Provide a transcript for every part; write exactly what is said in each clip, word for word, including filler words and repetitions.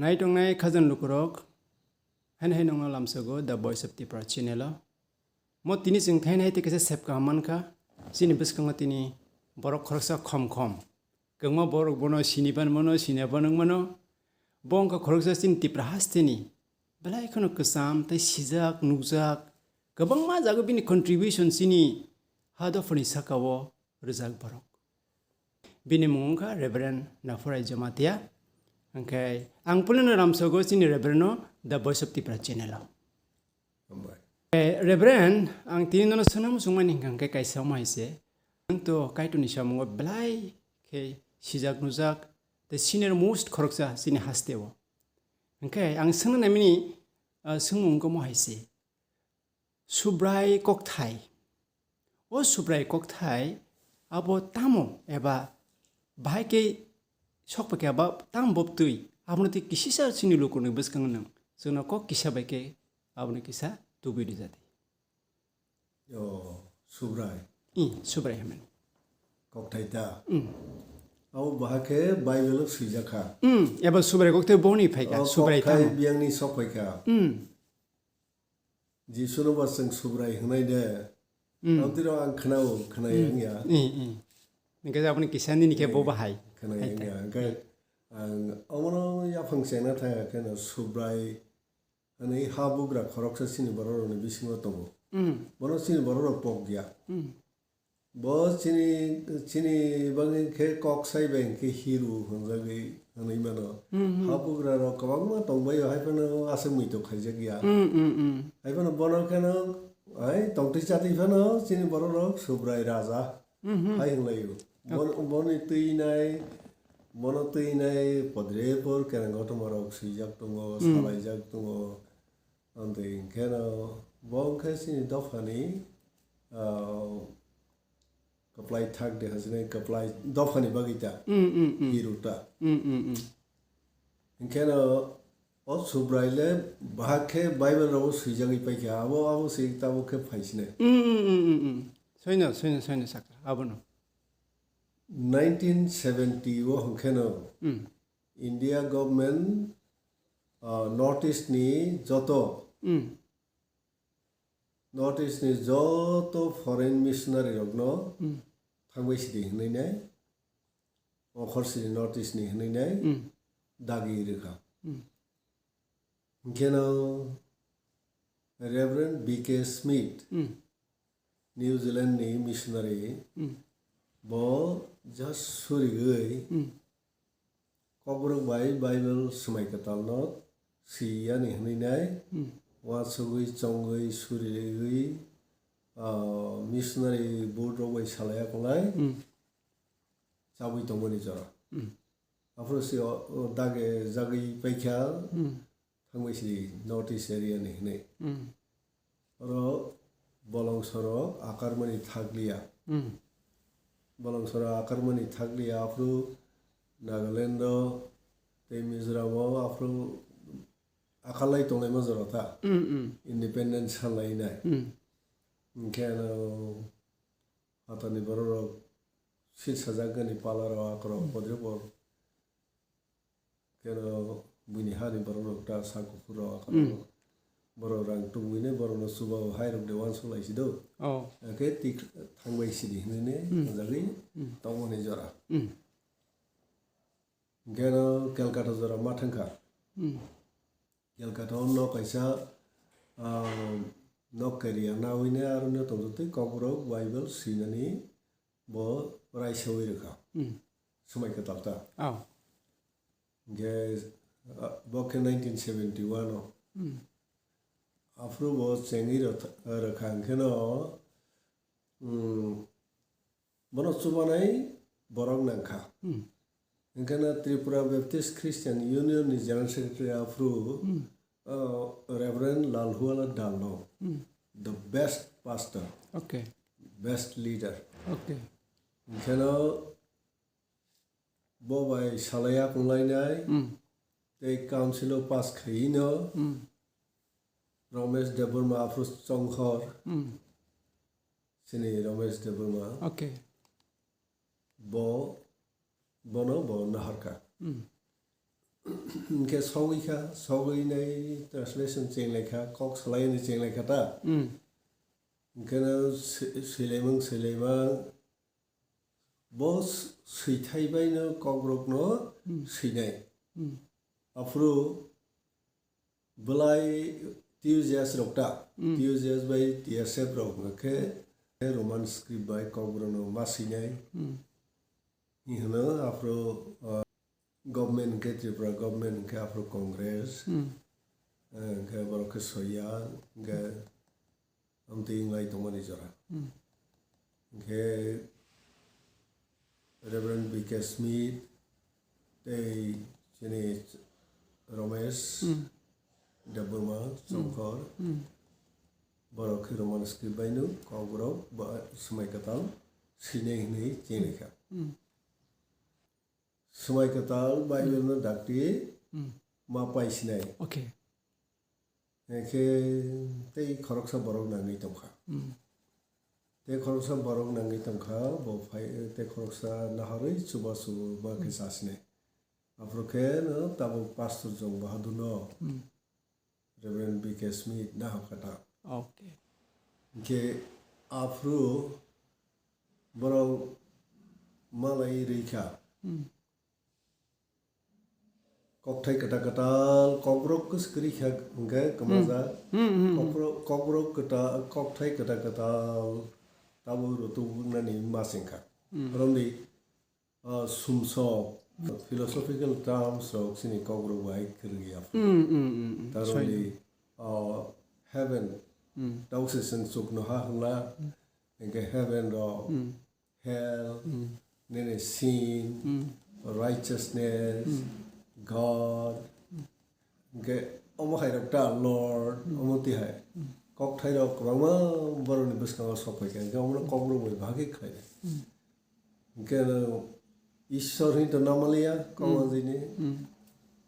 Nai tongnai khajani lukurok, haino hai nongno lamsogo The Voice of Tripura channel o. Mo tini chwng thaino hai tei kaisa sep kaham mankha, chini bwskango tini borok khoroksa khom khom. Kwbangma borok bono sini pan mano, sini pan wng mano. Bo wngkha khoroksa chini Tripura hasteni belai kheno kwcham tei sijak, nukjak, kwbangma jaga bini contribution chini ha dophani saka-o rwjak borok. Bini mung wngkha Reverend Naphurai Jamatia. Hwnkhe ang puilano lamsogo chini Reverend no The Voice of Tripura channel o. Hambai. Eh, Reverend, ang tini nono swnam sungmani hwnkha hwnkhe kaisa wngma hai se. Ang to Kaitorni samungo belai khe sijak nujak, the senior most khoroksa chini haste o. Hwnkhe ang swngna naimani, ah, swngmung wngkha mo hai se. Subrai kokthai. O Subrai kokthai abo tamo eba bahai khe sokphaikha ba tamo bobtwi abono tei kisisa chini lukurokni bwskango nwng chwngno kok kisa bai khe abono kisa tubui rijadi. O Subrai. I, Subrai hwnmani. Kokthai ta. Mm. Abo bahai khe Bible o swijak kha. Mm, eba Subrai kokthai boni phaikha, o Subrai kokthai tamo. Biyangni sokphaikha. Mm. Jisuno ba chwng Subrai hwnai de. Mm. Tamtwino ang khwnao, khwnai Mm. wngya. Mm, mm. Hwnkhe aboni kisa nini khe bo Eh, bahai. Khwnai Hai wngya. ta. Hwnkhe ang omono yaphang chengna thangya kheno Subrai hwnwi ha bugra khoroksa chini bororokni bisingo tongo. Mm. Bono chini bororok pokya. Mm. Bo chini, chini bagwi khe kok sai bai hwnkhe hero hwnjagwi hwnwi mano. Hmm, hmm. Habugrarok kwbangma tongbaio, hai phano aswk muitok khaijak ya. Hmm, hmm, hmm. Hai phano bono kheno, hai tongtwi chatwi phano chini bororok Subrai Raja Hmm, hmm. hai hwnlaio. Bon-, Okay. Boni twinai, bono twinai podrepor kereng kotomarok swijak tongo, Hmm. salaijak tongo. Amtwi hwnkhe no, bo hwnkhe chini dophani, ah, kwplai thak de hwnjini kwplai dophani bagwi ta, Mm, mm, mm. Hero ta. Mm, mm, mm. Hwnkhe no, o Subrai le bahai khe Bible rogo swijagwi paikha, abo, abo se tabuk khe phai sine. Mm, mm, mm, mm, mm. Soino, soino, soino sakha, abono. Nineteen seventy o hwnkhe no, Mm. India government, ah, North East ni joto, Mm. North East ni joto foreign missionary rokno Mm. thangbai sidi hwnwi nai, okhor sidi North East ni hwnwi nai Mm. dagi rwkha. Mm. Hwnkhe no Reverend B K Smith, Mm. New Zealand ni missionary, Mm. bo just surigwi Mm. Kokborok bai Bible swmai kwtalno siyani hwnwi nai, Mm. uansugwi, chongwi, surigwi, ah, missionary board rok bai salai ya kwlai, Mm. chabwi tongmani jora. Mm. Aphuru se o, o dage jagwi paikha, Mm. thangbai sidi North East area ni hwnwi. Mm. Oro bolong sorok akarmani thakliya. Mm. Bolong sorok akarmani thakliya, aphuru Nagaland o tei Mizoram o aphuru akalai tonglaima jora ta. Mm, mm. Independence sanlainai. Mm. Hwnkhe ano Hatani bororok sil sajak gani pala rok akorok Hmm. podrepor. Keno buini hani bororok ta sak kuphur rok akorok. Hmm. Borok rang tubui ne borokno chuba o hai rok de uansuk lai si do. Oh. Hwnkhe tik thangbai sidi hinui ne Hmm. hwnjagwi Hmm. tongmani jora. Hmm. Hwnkhe no Calcutta jora ma thangkha. Hmm. Calcutta o nok kaisa, ah, nok keria nawi ne aro ne tongtwtwi kokborok Bible swinani bo raisawi rwkha. Hmm. Swmai kwtal ta. Oh. Hwnkhe, ah, bo khe nineteen seventy one o. Hmm. Aphuru bo chengwi rwtha-, rwkha hwnkhe no, hmm, Bono chubanai borok nangkha. Hmm. Hwnkhe no Tripura Baptist Christian Union ni General Secretary aphuru, Hmm. uh, Reverend Lalhuala Dalno, Hmm. the best pastor, Okay. best leader. Okay. Hwnkhe no bo bai salai yakung lainai, Hmm. tei council o pass khaiwi no Hmm. Ramesh Debbarma aphuru chongkhor, Hmm. Chini Ramesh Debbarma. Okay. Bo, bono bo naharkha. Hmm. Hwnkhe sogwi kha, sogwi nai translation chenglai kha, kok salai hwnwi chenglai kha ta. Hmm. Hwnkhe no swi-, swilaimang, swilaimang, bo s-, swithai bai no Kokborok no Hmm. swinai. Hmm. Aphuru belai T U J S rok ta, Hmm. T U J S bai T S F rok hwnkhe Roman script bai Kokborok no ma swinai. Hmm. Hino aphuru, uh, government hwnkhe Tripura government hwnkhe aphuru Congress, Hmm. eh, hwnkhe borok khe soiya, hwnkhe amtwi wnglai tongmani jora. Hmm. Hwnkhe Reverend B K Smith tei chini Romesh Hmm. Debbarma Hmm. Chongkhor Hmm. borok khe Roman script bai no Kokborok ba swmai kwtal swinai hwnwi chenglai kha. Hmm. Swmai kwtal Bible no dakti Hmm. ma paisinai. Okay. Hwnkhe tei khoroksa borok nangwi tongkha. Hmm. Tei khoroksa borok nangwi tongkha, bo phai, tei khoroksa naharwi chubachu ma khe Hmm. chasinai. Aphuru khe no tabuk Pastor Jong Bahadur no Hmm. Reverend B K Smith nahok kha ta. Okay. Hwnkhe aphuru borok malai rwi kha. Hmm. Kokthai kwtal kwtal, Kokborok kwswk kwrwi kha hwnkhe Hmm. kwmajak. Hmm, hmm, hmm. Kokborok, Kokborok kwtal, kokthai kwtal kwtal, tabuk rutuk wngnani ma sengkha. Hmm. Romdi, ah, sumsok, philosophical terms rok chini Kokborok bai kwrwngya. Hmm, hmm, hmm, hmm. Taroni, Soino. Ah, heaven, Hmm. Tabuk se chwng chuknoha hwnla, Hmm. hwnkhe heaven rok, Hmm. hell, Hmm. nini sin, Hmm. righteousness, Hmm. God, hwnkhe omo hai rok ta Lord, Hmm. omo tihai. Hmm. Kokthai rok kwbangma borokni bwskango sok phai kha, hwnkhe omono Hmm. Kokborok bai bahai khe khlai nai. Hmm. Hwnkhe no Ishwar hwnwi to namaliya, Hmm. Kokborok jini. Hmm.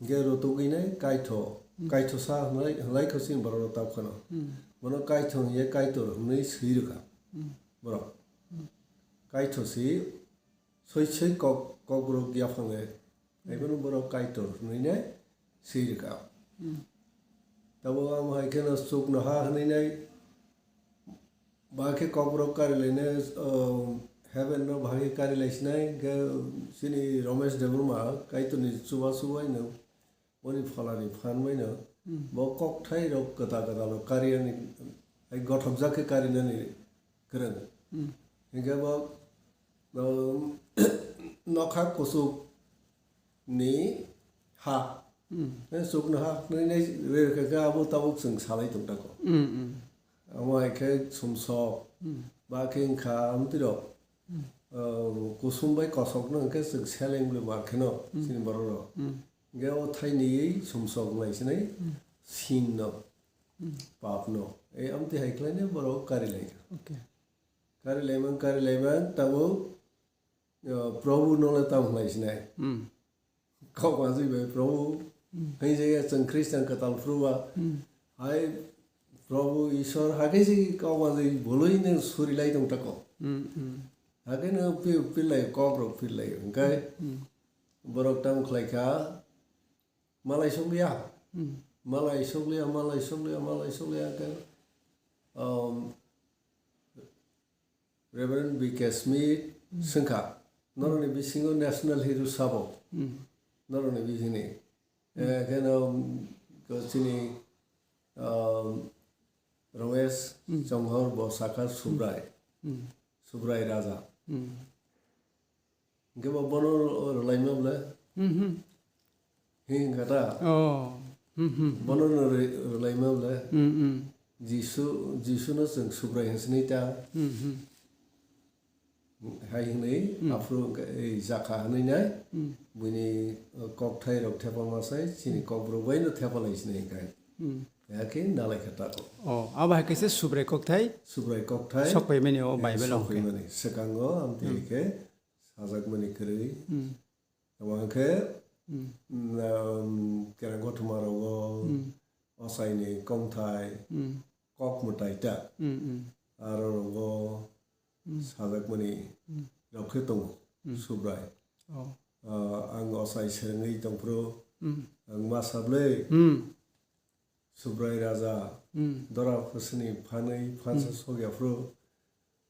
Hwnkhe rutugwi nai kaitho, Hmm. kaitho sa hwnlai, hwnlai kho chini borok rok tabuk kheno. Hmm. Bono kaitho hwnye kaitor hwnwi swi rwkha Hmm. borok. Hmm. Kaitho si soi soi kok, Kokborok yaphang le. Hmm. Haiphano borok kaitor hwnwi nai swi rwkha. Hmm. Tabuk amo hai kheno chuknoha hwnwi nai ba khe Kokborok kari lainai, um, heaven no bahai kari lai sinai, hwnkhe chini Romesh Debbarma kaitorni chubachu bai no, boni phalani phan bai no, Hmm. bo kokthai rok kwtal kwtal no kariyani, ai gothokjak khe karinani kwrwng. Hmm. Hwnkhe bo, um, nokha kuchuk ni ha. Hmm. Eh, chuknoha hwnwi nai re kha khe abo tabuk chwng salai tong tako. Hmm, hmm. Amo hai khe sumsok, Hmm. ba khe wngkha amtwi rok, Hmm. ah, kusum bai kosok no hwnkhe chwng seleng bwlwi bar kheno Hmm. chini borok rok. Hmm. Hwnkhe o thainwi sumsok wnglai sinai Hmm. sin no, Hmm. pap no. E amtwi hai khlai nai borok kari lai kha. Okay. Kari laimang, kari laimang tabuk, ah, Prabhu no le tamo khlai sinai. Hmm. Kok wazwi bai Prabhu, Hmm. hai je chwng Christian kwtal phuru ba, Hmm. hai Prabhu Ishwar, hakhe se kok wazwi boloi no suri lai tong tako. Hmm, hmm. Hakhe no pi-, pir lai, kok rok pir lai, hwnkhe Hmm. borok tamo khlai kha, malai sokliya, Hmm. malai sokliya, malai sokliya, malai sokliya, hwnkhe, um, Reverend B K Smith Hmm. swngkha, Hmm. norokni bisingo national hero sabo? Hmm. Norokni bisingni. Hmm. Eh, kheno, um, ko chini, um, Romesh Hmm. Chonghor bo sakha Subrai. Hmm. Subrai Raja. Hmm. Hwnkhe bo bono rwlaima bwle? Hmm, hmm. Hing kha ta? Oh. Hmm, hmm. Bono no rwlaima bwle? Hmm, hmm. Jisu, Jisu no chwng Subrai hwnwi sinai ta? Hmm, hmm. Hai hwnwi Hmm. aphuru hwnkhe ei jakha hwnwi nai Hmm. buini, uh, kokthai rok thepa ma sai chini Hmm. kokborok bai no thepa lai sinai hwnkhe. Hmm. Hakhe nalai kha tako. Oh, abo hai kaisa Subrai kokthai Subrai kokthai, sok paimani o eh, Bible o sok hwnkhe. Paimani. Swkango amtwi Hmm. Khe sajakmani kwrwi. Hmm. Tamo hwnkhe, Hmm. um, kereng kothoma rogo, Hmm. ochaini kongthai, Hmm. kok mwtai ta, Hmm, hmm. aro rogo Hmm. sajakmani Hmm. rok khe tongo, Hmm. Subrai. Oh. Ah, ang ochai serengwi tongphuru, Hmm. Masablwi. Hmm. Subrai raja. Hmm. Dora phasini phanwi phansa Hmm. sokya phru.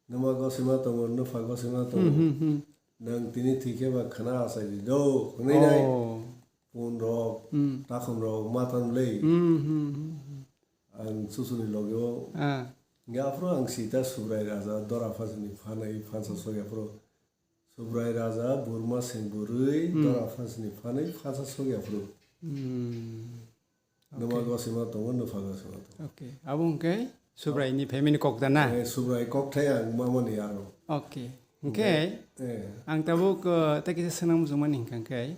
Numa gosima tongo, nupha gosima Hmm, tongo. hmm, hmm. Nang tini thikhe ba khana asai di do. Hwnwi nai. Oh. Pun rok, Hmm. takhum rok, matan lei. Hmm, hmm, hmm, hmm. Ang susuni loge o. Ah. Hingke aphuru ang sita Subrai raja dora phasini phanai phansa sokya phuru. Subrai raja burma seng burui Hmm. dora phasini phanai phansa sokya phuru. Hmm. Numa Okay. gosima tongo, nupha gosima tongo. Okay. Abo hingke Subrai ni family kok da na? Eh, Subrai kok thai ang mamani aro. Okay. Hingke Eh. ang tabuk, uh, tei kisa swnam jumani hingka khe,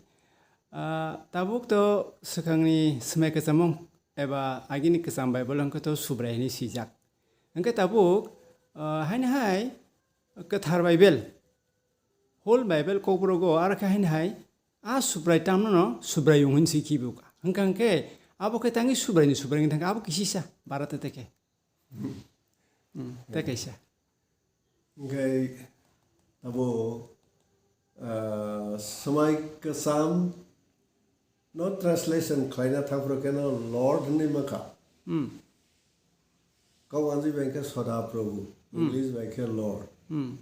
Ah, tabuk to swkangni swmai kwchamung eba agini kwcham Bible hwnkhe to Subrai hinwi swijak. Hwnkhe tabuk, ah, haino hai kwthar Bible, whole Bible kokborok o aro khe haino hai a Subrai tamno no Subraiyung hinwi swi khibi wngkha. Hwnkha hwnkhe abo khe tangwi Subraini Subrai wngwi thangkha, abo kisisa bara tete khe. Hmm, tei kaisa. Hingke abo, ah, swmai kwcham no translation khlaina thangphuru khe no Lord hinwi mankha. Hmm. Kok anjwi bai khe Soda Prabhu, Hmm. English bai khe Lord. Hmm.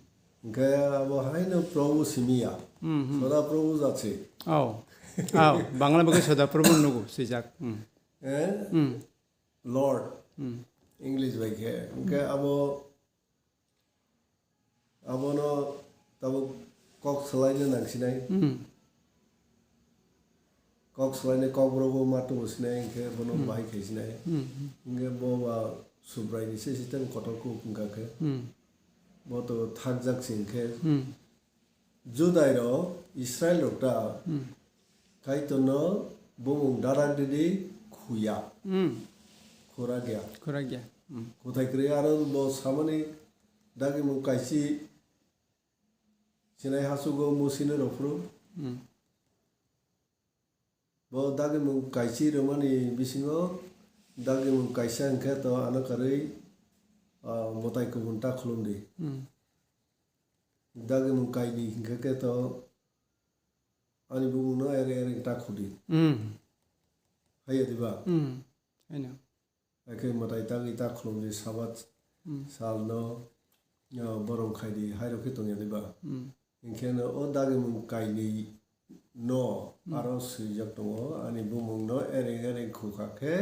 Hingke abo haino Prabhu simiya. Hmm, hmm. Soda Prabhu jatsi. Oh. Oh, Bangla bai khe Soda Prabhu nugo swijak. Hmm. Eh? Hmm. Lord, Hmm. English bai khe. Hwnkhe abo, abono tabuk kok swlaina nangsinai. Hmm. Kok swlainai kokborok bo ma tubu sinai, hwnkhe bono Hmm. bahai khai sinai. Hmm, hmm. Hwnkhe bo ba Subraini se system kotor kuk wngkha khe. Hmm. Bo to thakjak se hwnkhe. Hmm. Judai rok, Israel rok ta Hmm. Kaitorno bumung darak didi khuya. Hmm. Khura gya. Khura gya. Hmm. Kuthai kwrwi aro bo samani dagimung kaisi sinai hasugo musini rok phuru. Hmm. Bo dagimung kaisi rwmani bisingo dagimung kaisa hwnkhe to ano karwi, ah, mwtai kubun ta khulumdi. Hmm. Dagimung kaini hwnkhe khe to ani bumungno ere ere ta khudi. Hmm. Haiya diba? Hmm. Haino. Hakhe mwtai tagwi ta khulumdi Sabat Hmm. salno, ah, borom khaidi hairok khe tongya diba? Hmm. Hwnkhe no o dagimung kainwi no Hmm. aro swijak tongo, ani bumungno ereng ereng khukha khe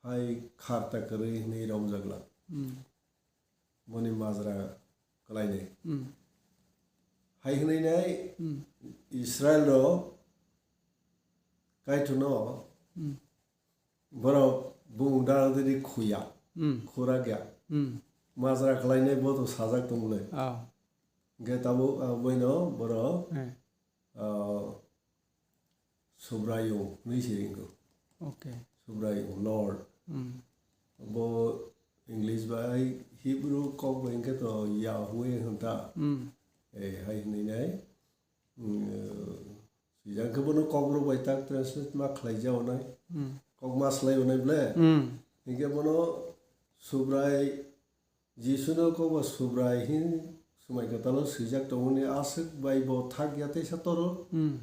hai kharta kwrwi hwnwi romjak lang. Hmm. Boni majra kwlainai. Hmm. Hai hwnwi nai Hmm. Israel rok Kaitorno Hmm. Borok bumung dara diri khuya, Hmm. khura gya. Hmm. Majra khlainai bo to sajak tongmole. Ah. Hingke tabuk, ah, boino borok, Eh. ah, Subraiyung hinwi se ringo. Okay. Subraiyung, Lord. Hmm. Bo English bai Hebrew kok bai hingke to Yahweh hwn ta. Hmm. Eh, hai hinwi nai. Hmm, swijak khe bono kokrok bai tak translate ma khlai ja onai. Hmm. Kok ma slai onai ble. Hmm. Hingke bono Subrai, Jisuno kokbo Subrai hin Swmai Kwtalo swijak tongmani aswk bai bo thak ya teisa toro. Hmm.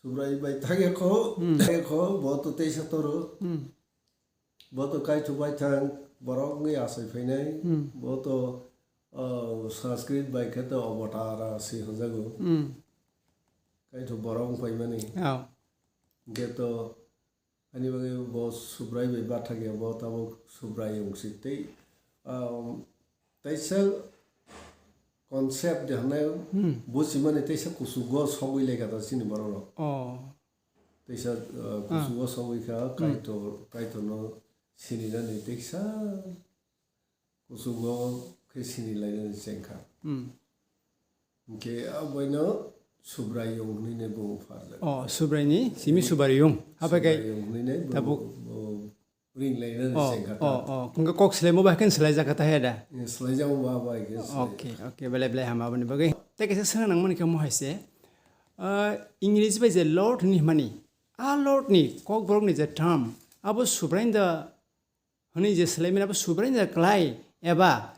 Subrai bai thak ya kho, Hmm. thak ya kho, bo to teisa toro. Hmm. Bo to Kaitor bai thang borok wngwi achai phainai. Hmm. Bo to, oh, Sanskrit bai khe to Avatara se hwnjago. Hmm. Kaitor borok wng phaimani. Oh. Hingke to ani bagwi bo Subrai bai bathakya, bo tabuk Subrai wngsi tei, um, teisa concept de hwnai Hmm. buchimani teisa kuchugo sogwi lekha to chini borok rok. Oh. Teisa, uh, Ah. kuchugo sogwi kha Hmm. Kaitor, Kaitorno sininani teisa kuchugo khe sini lainani chengkha. Hmm. Hingke aboino Subraiyung hinwi bumung pharjak. Oh, Subraini simi Subraiyung. Habai khe Subraiyung hinwi bo, tabuk bo ring lainani Oh, chengkha oh, ta. Oh. Hingke kok swlaimo bai khe swlaijak kha ta he da? Eh, swlaijamo ba bai khe swlai. Okay, okay. Belai belai hama aboni bagwi. Tei kaisa swngna nangmani khe mo hai se, ah, English bai je Lord hinwi hwnmani, a Lord ni kokborok ni je term, abo Subraini da hwnwi je swlaimani abo Subraini da klai eba,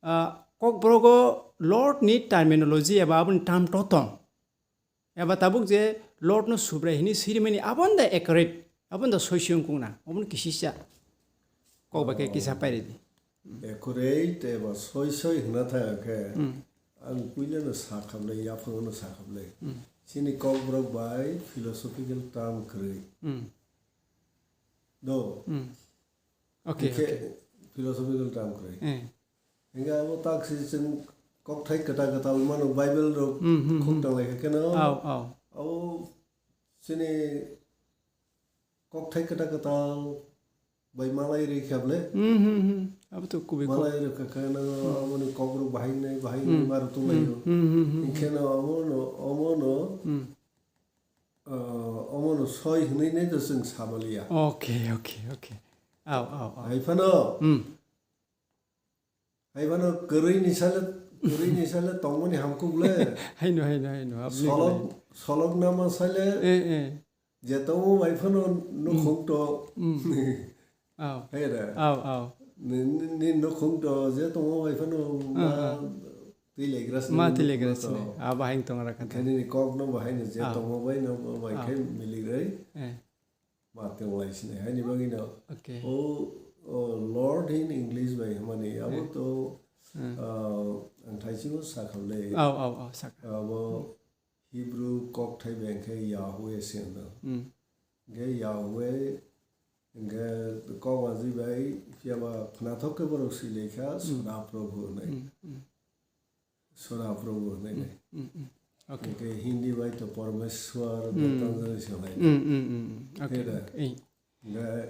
ah, kokborogo Lord ni terminology eba aboni term totom eba tabuk je Lord no Subrai hini sirimani abonda accurate, abonda soisoi wngkukna, omono kisisa kok bai khe kisa pairidi. Accurate eba soisoi hwna thaya khe, hmm, ang puilano sakhablai, yaphangono sakhablai. Hmm. Chini kokborok bai philosophical term kwrwi. Hmm. Do. Hmm. Okay, hingkhe okay. Philosophical term kwrwi. Eh. Hingkhe abo tak si chwng kokthai kwtal kwtal mano Bible rok, hmm, hmm, hmm, khuk tanglai khe kheno. Au, au. Abo chini kokthai kwtal kwtal bai malai rwi kha ble. Hmm, hmm, hmm. Abo to kubui kok. Malai rwi kha kheno, hmm, aboni kokrok bahai nai, bahai nai, hmm, maro tonglaio. Hmm, hmm, hmm, hmm. Hingkheno omono, omono, hmm, ah, omono soi hwnwi nai to chwng sabaliya. Okay, okay, okay. Au, au, au. Hai phano. Hmm. Hai phano kwrwi ni sale, kwrwi ni sale tongmani hamkuk le. Haino, haino, haino, aboni solok, kwrwi. Solok nama sale, eh, eh, je tongo bai phano, hmm, nukhung to. Hmm. Au. Hai da. Au, au. Ni, ni, ni nukhung to je tongo bai phano, ah, ma, ah, twi legra sini. Ma twi legra nukhung to sini. Ah, bahai tong ra kha ta. Khani ni kok no bahai no je, ah, tongo bai no bai, ah, khe miligrai. Eh. Ma tonglaisini, haini bagwino. Okay. O, o Lord in English bai hwnmani, abo, hmm, to, hmm, ah, ang thaisingo sakhablai. Au, au, au, sakha. Abo Hebrew kokthai bai hwnkhe Yahweh se hwno. Hmm. Hwnkhe Yahweh, hwnkhe kok waji bai, phiyaba khwnathok khe borok swi laikha, hmm, Soda Prabhu hwnwi. Hmm, hmm. Sora Prabhu hwnwi nai. Mm, mm, mm. Okay. Hingke Hindi bai to Parameswar, mm, Patanjali se lai. Mm, mm, mm, mm. Okay. Heda. Eh. Hingke,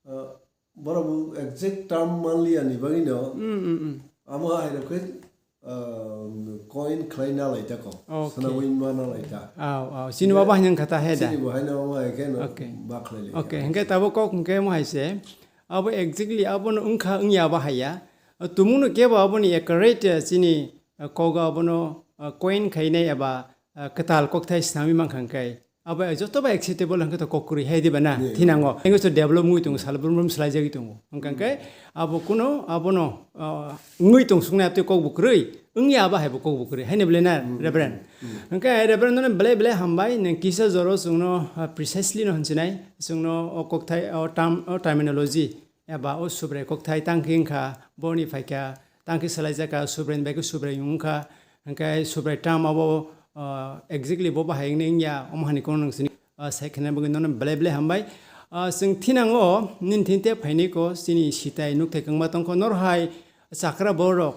ah, borok bo exact term manliya ni bagwi no. Mm, mm, mm. Amo hai rok khe, ah, coin khlai na lai ta ko. Okay. Sanawi ma na lai ta. Aw, aw. Chini bo bahai nang kha ta he da. Chini bo hai no amo hai khe no, okay, ba khlai lai. Okay, hingke tabo kok hingke mo hai se. Abo exactly abono wngkha wngya bahai ya. Tumungno kebo aboni accurate, eh, chini, eh, kogo abono, eh, coin khainai eba, eh, kwtal kokthai swnamwi mankha hwnkhe, abo joto bai acceptable hwnkhe to kok kwrwi hai diba na? Yeah. Thinango. Language to develop wngwi tongo, salbrum brum swlaijagwi tongo. Hwnkha hwnkhe abo kuno abono, eh, wngwi tong suknai abtwi kok bo kwrwi, wngya abo hai bo kok bo kwrwi. Haino belai na, mm, Reverend? Mm. Hwnkhe Reverend nono belai belai hambai, nwng kisa joro chwngno, eh, precisely no hwnsinai, chwngno o kokthai, o term, o terminology, eba o Subrai kokthai tangkhe wngkha, boni phaikha, tangkhe swlaijakha, Subrai ni bai khe Subrai wngkha, hwnkhe Subrai term abo, ah, exactly bo bahai wngni wngya, omo hani kono nwng sini, ah, sai khna bagwi nono belai belai hambai. Ah, chwng thinango nini thinte phainai ko, chini sitai nukthai kwngma tongkho, norhai chakra borok,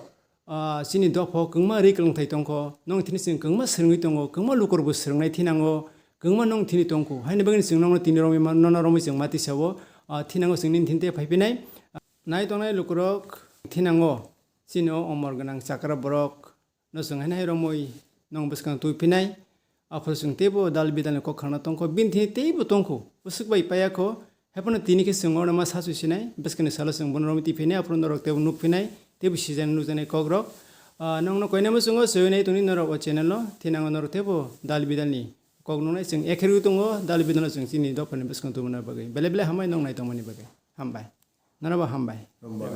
ah, chini dopho kwngma ri kwlwngthai tongkho, nong thini chwng kwngma swrwngwi tongo, kwngma lukurokbo swrwngnai thinango, kwngma nong thini tongkho. Haini bagwino chwng nongno tini romwi ma-, nono romwi chwng ma tisao, ah, thinango chwng nini thinte phaiphinai. Ah, nai tongnai lukurok thinango, chini o omor gwnang chakra borok no chwng haino hai romwi nong bwskang tubuphinai. Aphuru chwng teibo dal bidalni kok khakna tongkho, bini thini teibo tongkho, bwswk bai paiya kho, haiphano tini khe chwng orno ma sasu sinai, bwskangni salo chwng bono romwi twi phinai, aphuru norok teibo nuk phinai, teibo sijani nukjaknai kokrok. Ah, nongno koinai muchungo chayunai tongni norok o channel-o, thinango norok teibo dal bidalni kok nuknai chwng ekherwi tongo, dal bidalno chwng chini dophani bwskang tubuna bagwi. Belai belai hambai nong nai tongmani bagwi. Hambai. Norokbo hambai. Hambai.